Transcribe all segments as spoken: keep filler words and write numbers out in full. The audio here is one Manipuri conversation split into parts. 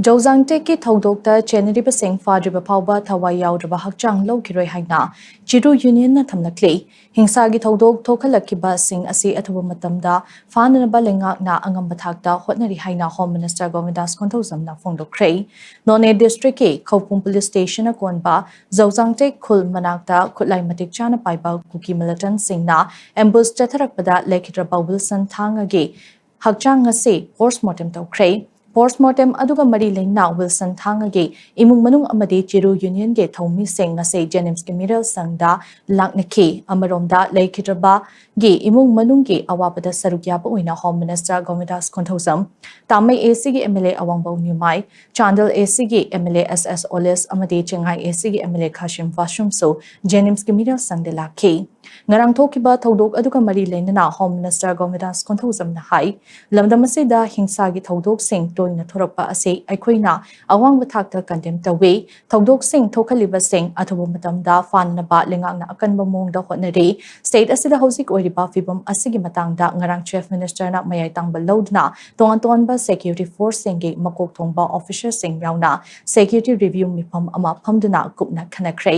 ꯖꯧꯖꯥꯡꯇꯦꯛꯀꯤ ꯊꯧꯗꯣꯛꯇ ꯆꯦꯟꯅꯔꯤꯕꯁꯤꯡ ꯐꯥꯗ꯭ꯔꯤꯕ ꯐꯥꯎꯕ ꯊꯋꯥꯏ ꯌꯥꯎꯗ꯭ꯔꯕ ꯍꯛꯆꯥꯡ ꯂꯧꯈꯤꯔꯣꯏ ꯍꯥꯏꯅ ꯆꯤꯔꯨ ꯌꯨꯅꯤꯌꯟꯅ ꯊꯝꯂꯛꯂꯤ꯫ ꯍꯤꯡꯁꯥꯒꯤ ꯊꯧꯗꯣꯛ ꯊꯣꯛꯍꯜꯂꯛꯈꯤꯕꯁꯤꯡ ꯑꯁꯤ ꯑꯊꯨꯕ ꯃꯇꯝꯗ ꯐꯥꯅꯅꯕ ꯂꯩꯉꯥꯛꯅ ꯑꯉꯝꯕ ꯊꯥꯛꯇ ꯍꯣꯠꯅꯔꯤ ꯍꯥꯏꯅ ꯍꯣꯝ ꯃꯤꯅꯤꯁꯇꯔ ꯒꯣꯕꯤꯟꯗꯥꯁ ꯀꯣꯟꯊꯧꯖꯝꯅ ꯐꯣꯡꯗꯣꯛꯈ꯭ꯔꯦ꯫ ꯅꯣꯅꯦ ꯗꯤꯁꯇ꯭ꯔꯤꯛꯀꯤ ꯈꯧꯄꯨꯝ ꯄꯨꯂꯤꯁ ꯁ꯭ꯇꯦꯁꯟꯅ ꯀꯣꯟꯕ ꯖꯧꯖꯥꯡꯇꯦꯛ ꯈꯨꯜ ꯃꯅꯥꯛꯇ ꯈꯨꯠꯂꯥꯏ ꯃꯇꯤꯛ ꯆꯥꯅ ꯄꯥꯏꯕ ꯀꯨꯀꯤ ꯃꯤꯂꯤꯇꯦꯟꯠꯁꯤꯡꯅ ꯑꯦꯝꯕꯨꯁ ꯆꯠꯊꯔꯛꯄꯗ ꯂꯩꯈꯤꯗ꯭ꯔꯕ ꯋꯤꯜꯁꯟ ꯊꯥꯡꯉꯒꯤ ꯍꯛꯆꯥꯡ ꯑꯁꯤ ꯄꯣꯁꯃꯣꯔꯇꯦꯝ ꯇꯧꯈ꯭ꯔꯦ꯫ ꯄꯣꯁꯃꯣꯔꯇꯦꯝ ꯑꯗꯨꯒ ꯃꯔꯤ ꯂꯩꯅꯅ ꯋꯤꯜꯁꯟ ꯊꯥꯡꯉꯒꯤ ꯏꯃꯨꯡ ꯃꯅꯨꯡ ꯑꯃꯗꯤ ꯆꯤꯔꯨ ꯌꯨꯅꯤꯌꯟꯒꯤ ꯊꯧꯃꯤꯁꯤꯡ ꯉꯁꯤ ꯖꯦꯅꯤꯝꯁꯀꯤ ꯃꯤꯔꯦꯜ ꯁꯪꯗ ꯂꯥꯛꯅꯈꯤ꯫ ꯑꯃꯔꯣꯝꯗ ꯂꯩꯈꯤꯗ꯭ꯔꯕꯒꯤ ꯏꯃꯨꯡ ꯃꯅꯨꯡꯒꯤ ꯑꯋꯥꯕꯗ ꯁꯔꯨꯛ ꯌꯥꯕ ꯑꯣꯏꯅ ꯍꯣꯝ ꯃꯤꯅꯤꯁꯇꯔ ꯒꯣꯕꯤꯟꯗꯥꯁ ꯀꯣꯟꯊꯧꯖꯝ, ꯇꯥꯃꯩ ꯑꯦ ꯁꯤꯒꯤ ꯑꯦꯝ ꯑꯦꯜ ꯑꯦ ꯑꯋꯥꯡꯕꯧ ꯅ꯭ꯌꯨꯃꯥꯏ, ꯆꯥꯟꯗꯦꯜ ꯑꯦ ꯁꯤꯒꯤ ꯑꯦꯝ ꯑꯦꯜ ꯑꯦ ꯑꯦꯁ ꯑꯦꯁ ꯑꯣꯂꯤꯁ ꯑꯃꯗꯤ ꯆꯤꯡꯉꯥꯏ ꯑꯦ ꯁꯤꯒꯤ ꯑꯦꯝ ꯑꯦꯜ ꯑꯦ ꯈꯥꯁꯤꯝ ꯕꯥꯁꯨꯝꯁꯨ ꯖꯦꯅꯤꯝꯁꯀꯤ ꯃꯤꯔꯦꯜ ꯁꯪꯗ ꯂꯥꯛꯈꯤ꯫ ꯉꯔꯥꯡ ꯊꯣꯛꯈꯤꯕ ꯊꯧꯗꯣꯛ ꯑꯗꯨꯒ ꯃꯔꯤ ꯂꯩꯅꯅ ꯍꯣꯝ ꯃꯤꯅꯤꯁꯇꯔ ꯒꯣꯕꯤꯟꯗꯥꯁ ꯀꯣꯟꯊꯧꯖꯝꯅ ꯍꯥꯏ, ꯂꯝꯗꯝ ꯑꯁꯤꯗ ꯍꯤꯡꯁꯥꯒꯤ ꯊꯧꯗꯣꯛꯁꯤꯡ ꯇꯣꯏꯅ ꯊꯣꯔꯛꯄ ꯑꯁꯤ ꯑꯩꯈꯣꯏꯅ ꯑꯋꯥꯡꯕ ꯊꯥꯛꯇ ꯀꯟꯗꯦꯝ ꯇꯧꯏ꯫ ꯊꯧꯗꯣꯛꯁꯤꯡ ꯊꯣꯛꯍꯜꯂꯤꯕꯁꯤꯡ ꯑꯊꯨꯕ ꯃꯇꯝꯗ ꯐꯥꯅꯅꯕ ꯂꯩꯉꯥꯛꯅ ꯑꯀꯟꯕ ꯃꯑꯣꯡꯗ ꯍꯣꯠꯅꯔꯤ꯫ ꯁ꯭ꯇꯦꯠ ꯑꯁꯤꯗ ꯍꯧꯖꯤꯛ ꯑꯣꯏꯔꯤꯕ ꯐꯤꯕꯝ ꯑꯁꯤꯒꯤ ꯃꯇꯥꯡꯗ ꯉꯔꯥꯡ ꯆꯤꯐ ꯃꯤꯅꯤꯁꯇꯔꯅ ꯃꯌꯥꯏ ꯇꯥꯡꯕ ꯂꯧꯗꯨꯅ ꯇꯣꯉꯥꯟ ꯇꯣꯉꯥꯟꯕ ꯁꯦꯀ꯭ꯌꯨꯔꯤꯇꯤ ꯐꯣꯔꯁꯁꯤꯡꯒꯤ ꯃꯀꯣꯛ ꯊꯣꯡꯕ ꯑꯣꯐꯤꯁꯔꯁꯤꯡ ꯌꯥꯎꯅ ꯁꯦꯀ꯭ꯌꯨꯔꯤꯇꯤ ꯔꯤꯚ꯭ꯌꯨ ꯃꯤꯐꯝ ꯑꯃ ꯐꯝꯗꯨꯅ ꯀꯨꯞꯅ ꯈꯟꯅꯈ꯭ꯔꯦ꯫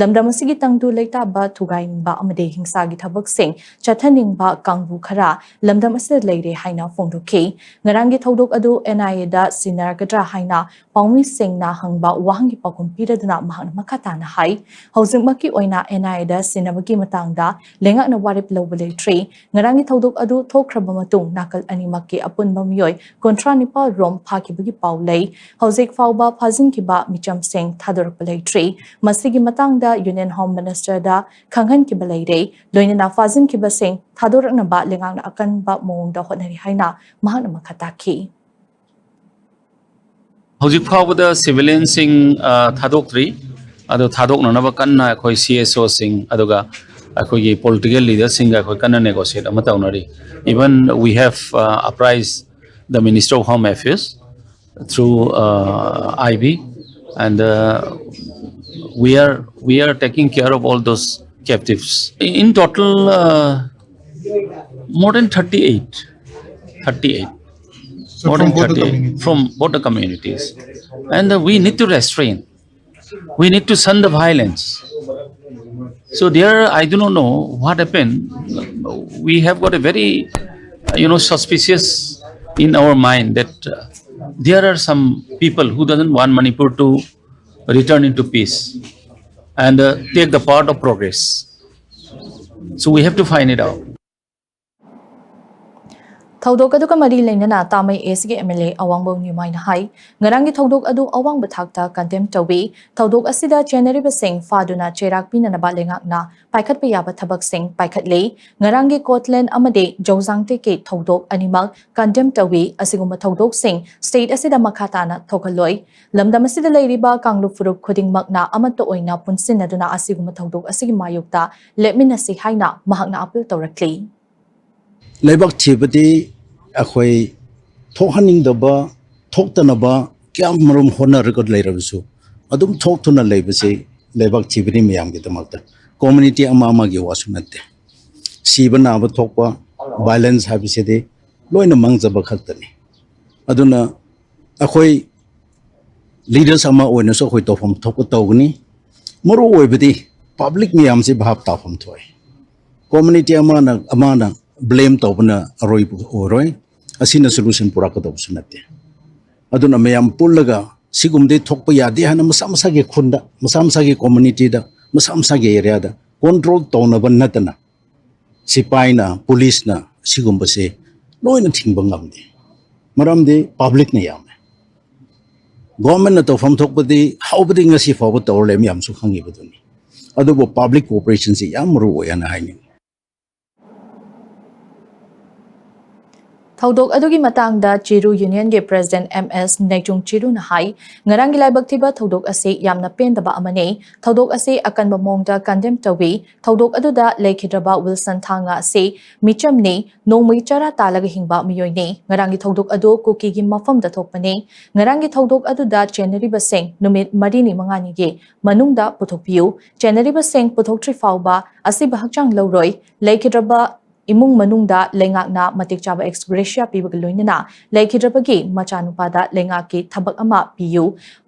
ꯂꯝꯗꯝ ꯑꯁꯤꯒꯤ ꯇꯪꯗꯨ ꯂꯩꯇꯥꯕ ꯊꯨꯒꯥꯏꯅꯤꯡꯕ ꯑꯃꯗꯤ ꯍꯤꯡꯁꯥꯒꯤ ꯊꯕꯛꯁꯤꯡ ꯆꯠꯊꯅꯤꯡꯕ ꯀꯥꯡꯕꯨ ꯈꯔ ꯂꯝꯗꯝ ꯑꯁꯤꯗ ꯂꯩꯔꯦ ꯍꯥꯏꯅ ꯐꯣꯡꯗꯣꯛꯈꯤ꯫ ꯉꯔꯥꯡꯒꯤ ꯊꯧꯗꯣꯛ ꯑꯗꯨ ꯑꯦꯟ ꯑꯥꯏ ꯑꯦꯗ ꯁꯤꯟꯅꯔꯒꯗ꯭ꯔꯥ ꯍꯥꯏꯅ ꯄꯥꯎꯃꯤꯁꯤꯡꯅ ꯍꯪꯕ ꯋꯥꯍꯪꯒꯤ ꯄꯥꯎꯈꯨꯝ ꯄꯤꯔꯗꯨꯅ ꯃꯍꯥꯛꯅ ꯃꯈꯥ ꯇꯥꯅ ꯍꯥꯏ, ꯍꯧꯖꯤꯛꯃꯛꯀꯤ ꯑꯣꯏꯅ ꯑꯦꯟ ꯑꯥꯏ ꯑꯦꯗ ꯁꯤꯟꯅꯕꯒꯤ ꯃꯇꯥꯡꯗ ꯂꯩꯉꯥꯛꯅ ꯋꯥꯔꯦꯞ ꯂꯧꯕ ꯂꯩꯇ꯭ꯔꯤ꯫ ꯉꯔꯥꯡꯒꯤ ꯊꯧꯗꯣꯛ ꯑꯗꯨ ꯊꯣꯛꯈ꯭ꯔꯕ ꯃꯇꯨꯡ ꯅꯥꯀꯜ ꯑꯅꯤꯃꯛꯀꯤ ꯑꯄꯨꯟꯕ ꯃꯤꯑꯣꯏ ꯀꯨꯟꯊ꯭ꯔꯥ ꯅꯤꯄꯥꯜ ꯔꯣꯝ ꯐꯥꯈꯤꯕꯒꯤ ꯄꯥꯎ ꯂꯩ꯫ ꯍꯧꯖꯤꯛ ꯐꯥꯎꯕ ꯐꯥꯖꯤꯟꯈꯤꯕ ꯃꯤꯆꯝꯁꯤꯡ ꯊꯥꯗꯣꯔꯛꯄ ꯂꯩꯇ꯭ꯔꯤ꯫ ꯃꯁꯤꯒꯤ ꯃꯇꯥꯡꯗ ꯌꯨꯅꯤꯌꯟ ꯍꯣꯝ ꯃꯤꯅꯤꯁꯇꯔꯗ ꯈꯪꯍꯟꯈꯤꯕ ꯂꯩꯔꯦ꯫ ꯂꯣꯏꯅꯅ ꯐꯥꯖꯤꯟꯈꯤꯕꯁꯤꯡ ꯊꯥꯗꯣꯔꯛꯅꯕ ꯂꯩꯉꯥꯛꯅ ꯑꯀꯟꯕ ꯃꯑꯣꯡꯗ ꯍꯣꯠꯅꯔꯤ ꯍꯥꯏꯅ ꯃꯍꯥꯛꯅ ꯃꯈꯥ ꯇꯥꯈꯤ꯫ ꯍꯧꯖꯤꯛ ꯐꯥꯎꯕꯗ ꯁꯤꯚꯤꯂꯤꯌꯟꯁꯤꯡ ꯊꯥꯗꯣꯛꯇ꯭ꯔꯤ꯫ ꯑꯗꯣ ꯊꯥꯗꯣꯛꯅꯅꯕ ꯀꯟꯅ ꯑꯩꯈꯣꯏ ꯁꯤ ꯑꯦꯁ ꯑꯣꯁꯤꯡ ꯑꯗꯨꯒ ꯑꯩꯈꯣꯏꯒꯤ ꯄꯣꯂꯤꯇꯤꯀꯦꯜ ꯂꯤꯗꯔꯁꯤꯡꯒ ꯑꯩꯈꯣꯏ ꯀꯟꯅ ꯅꯦꯒꯣꯁꯤꯌꯦꯠ ꯑꯃ ꯇꯧꯅꯔꯤ꯫ Even we have apprised the Minister of Home Affairs through I B, and we are we are taking care of all those captives. In total, more than thirty-eight, thirty-eight. So more from than both the thirty communities. From both the communities. And uh, we need to restrain. We need to shun the violence. So there, I do not know what happened. We have got a very, uh, you know, suspicious in our mind that uh, there are some people who doesn't want Manipur to return into peace and uh, take the part of progress. So we have to find it out. ꯊꯧꯗꯣꯛ ꯑꯗꯨꯒ ꯃꯔꯤ ꯂꯩꯅꯅ ꯇꯥꯃꯩ ꯑꯦꯁꯒꯤ ꯑꯦꯝ ꯑꯦꯜ ꯑꯦ ꯑꯋꯥꯡꯕꯧ ꯅꯤꯃꯥꯏꯅ ꯍꯥꯏ, ꯉꯔꯥꯡꯒꯤ ꯊꯧꯗꯣꯛ ꯑꯗꯨ ꯑꯋꯥꯡꯕ ꯊꯥꯛꯇ ꯀꯟꯗꯦꯝ ꯇꯧꯏ꯫ ꯊꯧꯗꯣꯛ ꯑꯁꯤꯗ ꯆꯦꯟꯅꯔꯤꯕꯁꯤꯡ ꯐꯥꯗꯨꯅ ꯆꯩꯔꯥꯛ ꯄꯤꯅꯅꯕ ꯂꯩꯉꯥꯛꯅ ꯄꯥꯏꯈꯠꯄ ꯌꯥꯕ ꯊꯕꯛꯁꯤꯡ ꯄꯥꯏꯈꯠꯂꯤ꯫ ꯉꯔꯥꯡꯒꯤ ꯀꯣꯠꯂꯦꯟ ꯑꯃꯗꯤ ꯖꯧꯖꯥꯡꯇꯦꯛꯀꯤ ꯊꯧꯗꯣꯛ ꯑꯅꯤꯃꯛ ꯀꯟꯗꯦꯝ ꯇꯧꯏ꯫ ꯑꯁꯤꯒꯨꯝꯕ ꯊꯧꯗꯣꯛꯁꯤꯡ ꯁ꯭ꯇꯦꯠ ꯑꯁꯤꯗ ꯃꯈꯥ ꯇꯥꯅ ꯊꯣꯛꯍꯜꯂꯣꯏ꯫ ꯂꯝꯗꯝ ꯑꯁꯤꯗ ꯂꯩꯔꯤꯕ ꯀꯥꯡꯂꯨꯞ ꯐꯨꯔꯨꯞ ꯈꯨꯗꯤꯡꯃꯛꯅ ꯑꯃꯠꯇ ꯑꯣꯏꯅ ꯄꯨꯟꯁꯤꯟꯅꯗꯨꯅ ꯑꯁꯤꯒꯨꯝꯕ ꯊꯧꯗꯣꯛ ꯑꯁꯤꯒꯤ ꯃꯥꯌꯣꯛꯇ ꯂꯦꯞꯃꯤꯟꯅꯁꯤ ꯍꯥꯏꯅ ꯃꯍꯥꯛꯅ ꯑꯥꯄꯤꯜ ꯇꯧꯔꯛꯂꯤ꯫ ꯂꯩꯕꯥꯛ ꯊꯤꯕꯗꯤ ꯑꯩꯈꯣꯏ ꯊꯣꯛꯍꯟꯅꯤꯡꯗꯕ, ꯊꯣꯛꯇꯅꯕ ꯀꯌꯥꯃꯔꯨꯝ ꯍꯣꯠꯅꯔꯒ ꯂꯩꯔꯕꯁꯨ, ꯑꯗꯨꯝ ꯊꯣꯛꯇꯨꯅ ꯂꯩꯕꯁꯤ ꯂꯩꯕꯥꯛ ꯊꯤꯕꯅꯤ ꯃꯌꯥꯝꯒꯤꯗꯃꯛꯇ꯫ ꯀꯝꯃ꯭ꯌꯨꯅꯤꯇꯤ ꯑꯃ ꯑꯃꯒꯤ ꯋꯥꯁꯨ ꯅꯠꯇꯦ꯫ ꯁꯤꯕ ꯅꯥꯕ ꯊꯣꯛꯄ, ꯚꯥꯏꯑꯣꯂꯦꯟꯁ ꯍꯥꯏꯕꯁꯤꯗꯤ ꯂꯣꯏꯅ ꯃꯥꯡꯖꯕ ꯈꯛꯇꯅꯤ꯫ ꯑꯗꯨꯅ ꯑꯩꯈꯣꯏ ꯂꯤꯗꯔꯁ ꯑꯃ ꯑꯣꯏꯅꯁꯨ ꯑꯩꯈꯣꯏ ꯇꯧꯐꯝ ꯊꯣꯛꯄ ꯇꯧꯒꯅꯤ꯫ ꯃꯔꯨ ꯑꯣꯏꯕꯗꯤ ꯄꯕ꯭ꯂꯤꯛ ꯃꯌꯥꯝꯁꯤ ꯚꯥꯞ ꯇꯥꯐꯝ ꯊꯣꯛꯑꯦ꯫ ꯀꯝꯃ꯭ꯌꯨꯅꯤꯇꯤ ꯑꯃꯅ ꯑꯃꯅ ꯕ꯭ꯂꯦꯝ ꯇꯧꯕꯅ ꯑꯔꯣꯏꯕ ꯑꯣꯏꯔꯣꯏ꯫ ꯑꯁꯤꯅ ꯁꯣꯂꯨꯁꯟ ꯄꯨꯔꯛꯀꯗꯧꯕꯁꯨ ꯅꯠꯇꯦ꯫ ꯑꯗꯨꯅ ꯃꯌꯥꯝ ꯄꯨꯜꯂꯒ ꯁꯤꯒꯨꯝꯕꯗꯤ ꯊꯣꯛꯄ ꯌꯥꯗꯦ ꯍꯥꯏꯅ ꯃꯁꯥ ꯃꯁꯥꯒꯤ ꯈꯨꯟꯗ, ꯃꯁꯥ ꯃꯁꯥꯒꯤ ꯀꯝꯃ꯭ꯌꯨꯅꯤꯇꯤꯗ, ꯃꯁꯥ ꯃꯁꯥꯒꯤ ꯑꯦꯔꯤꯌꯥꯗ ꯀꯟꯇ꯭ꯔꯣꯜ ꯇꯧꯅꯕ ꯅꯠꯇꯅ ꯁꯤꯄꯥꯏꯅ, ꯄꯨꯂꯤꯁꯅ ꯁꯤꯒꯨꯝꯕꯁꯦ ꯂꯣꯏꯅ ꯊꯤꯡꯕ ꯉꯝꯗꯦ꯫ ꯃꯔꯝꯗꯤ ꯄꯕ꯭ꯂꯤꯛꯅ ꯌꯥꯝꯃꯦ꯫ ꯒꯣꯔꯃꯦꯟꯅ ꯇꯧꯐꯝ ꯊꯣꯛꯄꯗꯤ ꯍꯧꯕꯗꯤ ꯉꯁꯤ ꯐꯥꯎꯕ ꯇꯧꯔ ꯂꯩ, ꯃꯌꯥꯝꯁꯨ ꯈꯪꯉꯤꯕꯗꯨꯅꯤ꯫ ꯑꯗꯨꯕꯨ ꯄꯕ꯭ꯂꯤꯛ ꯀꯣꯑꯣꯄꯔꯦꯁꯟꯁꯤ ꯌꯥꯝ ꯃꯔꯨ ꯑꯣꯏ ꯍꯥꯏꯅ ꯍꯥꯏꯅꯤꯡꯉꯤ꯫ ꯊꯧꯗꯣꯛ ꯑꯗꯨꯒꯤ ꯃꯇꯥꯡꯗ ꯆꯤꯔꯨ ꯌꯨꯅꯤꯌꯟꯒꯤ ꯄ꯭ꯔꯦꯁꯤꯗꯦꯟꯠ ꯑꯦꯝ ꯑꯦꯁ ꯅꯩꯆꯨꯡ ꯆꯤꯔꯨꯅ ꯍꯥꯏ, ꯉꯔꯥꯡꯒꯤ ꯂꯥꯏꯕꯛ ꯊꯤꯕ ꯊꯧꯗꯣꯛ ꯑꯁꯤ ꯌꯥꯝꯅ ꯄꯦꯟꯗꯕ ꯑꯃꯅꯤ꯫ ꯊꯧꯗꯣꯛ ꯑꯁꯤ ꯑꯀꯟꯕ ꯃꯑꯣꯡꯗ ꯀꯟꯗꯦꯝ ꯇꯧꯏ꯫ ꯊꯧꯗꯣꯛ ꯑꯗꯨꯗ ꯂꯩꯈꯤꯗ꯭ꯔꯕ ꯋꯤꯜꯁꯟ ꯊꯥꯡꯉ ꯑꯁꯤ ꯃꯤꯆꯝꯅꯤ, ꯅꯣꯡꯃꯒꯤ ꯆꯔꯥ ꯇꯥꯜꯂꯒ ꯍꯤꯡꯕ ꯃꯤꯑꯣꯏꯅꯤ꯫ ꯉꯔꯥꯡꯒꯤ ꯊꯧꯗꯣꯛ ꯑꯗꯨ ꯀꯨꯀꯤꯒꯤ ꯃꯐꯝꯗ ꯊꯣꯛꯄꯅꯤ꯫ ꯉꯔꯥꯡꯒꯤ ꯊꯧꯗꯣꯛ ꯑꯗꯨꯗ ꯆꯦꯟꯅꯔꯤꯕꯁꯤꯡ ꯅꯨꯃꯤꯠ ꯃꯔꯤꯅꯤ ꯃꯉꯥꯅꯤꯒꯤ ꯃꯅꯨꯡꯗ ꯄꯨꯊꯣꯛꯄꯤꯌꯨ꯫ ꯆꯦꯟꯅꯔꯤꯕꯁꯤꯡ ꯄꯨꯊꯣꯛꯇ꯭ꯔꯤ ꯐꯥꯎꯕ ꯑꯁꯤꯕ ꯍꯛꯆꯥꯡ ꯂꯧꯔꯣꯏ꯫ ꯂꯩꯈꯤꯗ꯭ꯔꯕ ꯏꯃꯨꯡ ꯃꯅꯨꯡꯗ ꯂꯩꯉꯥꯛꯅ ꯃꯇꯤꯛ ꯆꯥꯕ ex gratia ꯄꯤꯕꯒ ꯂꯣꯏꯅꯅ ꯂꯩꯈꯤꯗ꯭ꯔꯕꯒꯤ ꯃꯆꯥꯅꯨꯄꯥꯗ ꯂꯩꯉꯥꯛꯀꯤ ꯊꯕꯛ ꯑꯃ ꯄꯤꯌꯨ꯫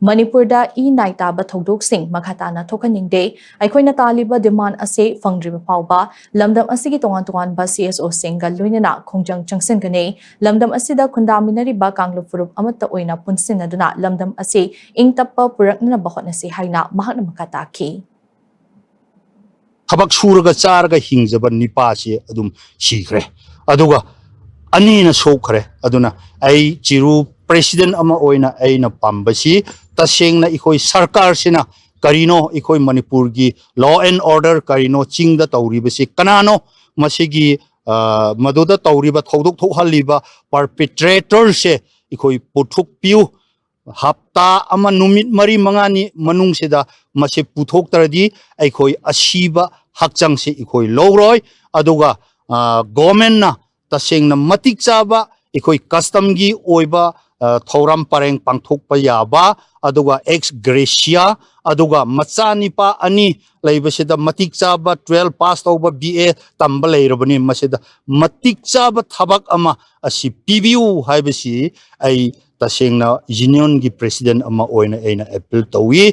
ꯃꯅꯤꯄꯨꯔꯗ ꯏ ꯅꯥꯏ ꯇꯥꯕ ꯊꯧꯗꯣꯛꯁꯤꯡ ꯃꯈꯥ ꯇꯥꯅ ꯊꯣꯛꯍꯟꯅꯤꯡꯗꯦ꯫ ꯑꯩꯈꯣꯏꯅ ꯇꯥꯜꯂꯤꯕ demand ꯑꯁꯤ ꯐꯪꯗ꯭ꯔꯤꯕ ꯐꯥꯎꯕ ꯂꯝꯗꯝ ꯑꯁꯤꯒꯤ ꯇꯣꯉꯥꯟ ꯇꯣꯉꯥꯟꯕ C S O ꯁꯤꯡꯒ ꯂꯣꯏꯅꯅ ꯈꯣꯡꯖꯪ ꯆꯪꯁꯤꯟꯒꯅꯤ꯫ ꯂꯝꯗꯝ ꯑꯁꯤꯗ ꯈꯨꯟꯗꯥꯃꯤꯟꯅꯔꯤꯕ ꯀꯥꯡꯂꯨꯞ ꯐꯨꯔꯨꯞ ꯑꯃꯠꯇ ꯑꯣꯏꯅ ꯄꯨꯟꯁꯤꯟꯅꯗꯨꯅ ꯂꯝꯗꯝ ꯑꯁꯤ ꯏꯪ ꯇꯞꯄ ꯄꯨꯔꯛꯅꯅꯕ ꯍꯣꯠꯅꯁꯤ ꯍꯥꯏꯅ ꯃꯍꯥꯛꯅ ꯃꯈꯥ ꯇꯥꯈꯤ꯫ ꯊꯕꯛ ꯁꯨꯔꯒ ꯆꯥꯔꯒ ꯍꯤꯡꯖꯕ ꯅꯤꯄꯥꯁꯦ ꯑꯗꯨꯝ ꯁꯤꯈ꯭ꯔꯦ꯫ ꯑꯗꯨꯒ ꯑꯅꯤꯅ ꯁꯣꯛꯈ꯭ꯔꯦ꯫ ꯑꯗꯨꯅ ꯑꯩ ꯆꯤꯔꯨ president ꯑꯃ ꯑꯣꯏꯅ ꯑꯩꯅ ꯄꯥꯝꯕꯁꯤ, ꯇꯁꯦꯡꯅ ꯑꯩꯈꯣꯏ ꯁꯔꯀꯥꯔꯁꯤꯅ ꯀꯔꯤꯅꯣ, ꯑꯩꯈꯣꯏ ꯃꯅꯤꯄꯨꯔꯒꯤ law and order ꯀꯔꯤꯅꯣ, ꯆꯤꯡꯗ ꯇꯧꯔꯤꯕꯁꯤ ꯀꯅꯥꯅꯣ, ꯃꯁꯤꯒꯤ, ꯑ, ꯃꯗꯨꯗ ꯇꯧꯔꯤꯕ, ꯊꯧꯗꯣꯛ ꯊꯣꯛꯍꯜꯂꯤꯕ perpetratorꯁꯦ ꯑꯩꯈꯣꯏ ꯄꯨꯊꯣꯛꯄꯤꯌꯨ꯫ ꯍꯞꯇꯥ ꯑꯃ, ꯅꯨꯃꯤꯠ ꯃꯔꯤ ꯃꯉꯥꯅꯤ ꯃꯅꯨꯡꯁꯤꯗ ꯃꯁꯤ ꯄꯨꯊꯣꯛꯇ꯭ꯔꯗꯤ ꯑꯩꯈꯣꯏ ꯑꯁꯤꯕ ꯍꯛꯆꯥꯡꯁꯤ ꯑꯩꯈꯣꯏ ꯂꯧꯔꯣꯏ꯫ ꯑꯗꯨꯒ, ꯑ, governmentꯅ ꯇꯁꯦꯡꯅ ꯃꯇꯤꯛ ꯆꯥꯕ ꯑꯩꯈꯣꯏ customꯒꯤ ꯑꯣꯏꯕ, ꯑ, ꯊꯧꯔꯝ ꯄꯔꯦꯡ ꯄꯥꯡꯊꯣꯛꯄ ꯌꯥꯕ, ꯑꯗꯨꯒ ex gratia, ꯑꯗꯨꯒ ꯃꯆꯥ ꯅꯤꯄꯥ ꯑꯅꯤ ꯂꯩꯕꯁꯤꯗ ꯃꯇꯤꯛ ꯆꯥꯕ twelve pass ꯇꯧꯕ, B A ꯇꯝꯕ ꯂꯩꯔꯕꯅꯤ, ꯃꯁꯤꯗ ꯃꯇꯤꯛ ꯆꯥꯕ ꯊꯕꯛ ꯑꯃ ꯑꯁꯤ ꯄꯤꯕꯤꯌꯨ ꯍꯥꯏꯕꯁꯤ ꯑꯩ ꯇꯁꯦꯡꯅ unionꯒꯤ president ꯑꯃ ꯑꯣꯏꯅ ꯑꯩꯅ appeal ꯇꯧꯏ꯫